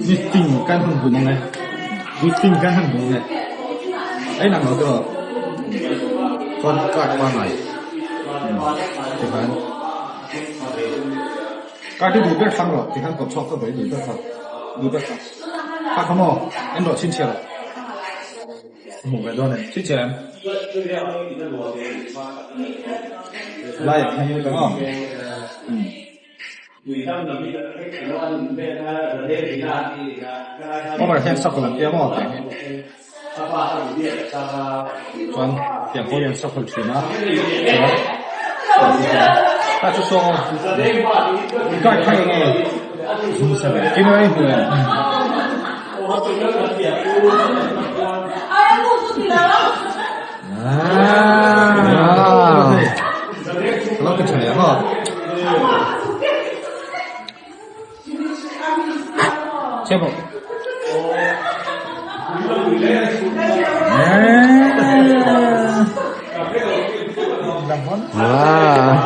Nitin kan han bun ang e. Nitin kan han bun ang e. A inang lo tiraw? Chuan card pangngai tikhan card hi duh ber thlang rawh tikhan kawt chhuak ka vawi duh ber kha duh ber kha kha kha maw en rawh chhinchhiah rawh. Hmuh ve dawn em? Chhinchhiah em? Laiah khan lut ang aw. Cover hian shuffle an tia maw tiang hi chuan tiang pawh hian shuffle thin a chuan ta chu saw card kha eng nge tin a hmu em Lo ti tha leh ang aw. Chhiat bawk. Wow.